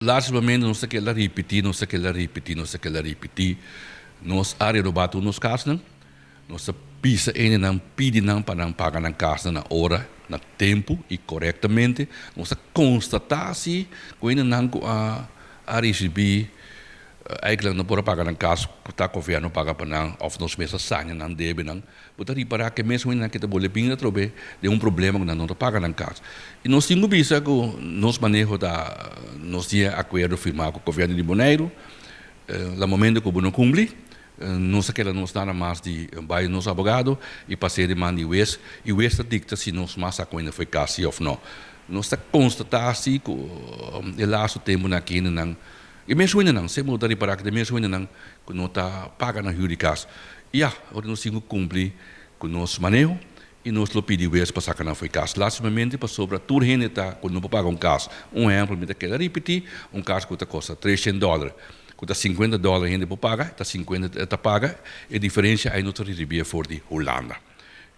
Lastimamente nos ta keda ripití, nos ta keda ripití, nos ta keda ripití. Nos a renobá tur nos kasnan. Nos ta bisa hendenan, pidi nan pa nan paga nan kasnan na ora, na tempu i korektamente. Nos ta konstatá si ku hendenan ku a a risibí Eigenlijk no por a paga nan kas ku ta gobièrnu paga pa nan òf nos mes a saña nan debenan. Bo ta ripará ku e mes hendenan ke ta bolbe bin atrobe den un problema ku nan no ta paga nan kas. I nos tin ku bisa ku nos maneho ta nos tin e akuerdo firmá ku gobièrnu di Boneiru. La momento ku bo no kumpli nos ta keda nos nada mas di bai nos abogado i pas'é den man di wes i wes ta dikta si nos mas sa ku hende foi kas si òf no. Nos ta konstatá si ku e lastu tempunan aki hendenan E mes hendenan, semper bo ta ripará ku ta e mes hendenan ku no ta paga nan hür di kas. Ya, ora nos tin ku kumpli ku nos maneho i nos lo pidi wes pa saka nan for e kas. Lastimamente pasobra tur hende ta ku no por paga un kas. Un ehèmpel mi ta keda ripití, un kas ku ta kosta treshen dòler, ku ta sinkuenta dòler hende por paga, ta sinkuenta ta paga, e diferensia ei no ta risibié for di Hulanda.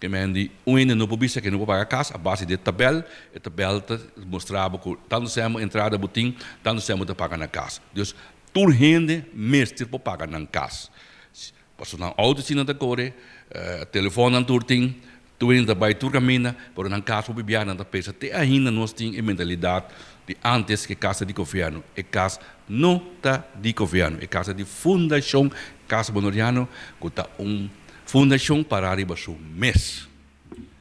Ke men di un hende no por bisa ke no por paga kas a base di e tabèl. E tabèl ta mustra bo ku tantu sèn bo entrada bo tin, tantu sèn bo ta paga na kas. Dus tur hende mester por paga nan kas. Pasobra nan outo si nan ta kore, telefòn nan tur tin, tur hende ta bai tur kaminda, pero nan kas hopi biaha nan ta pensa te ainda nos tin e mentalidat di antes ke kas ta di gobièrnu. E kas no ta di gobièrnu, e kas ta di Fundashon Kas Boneriano ku ta un Fundashon pará riba su mes.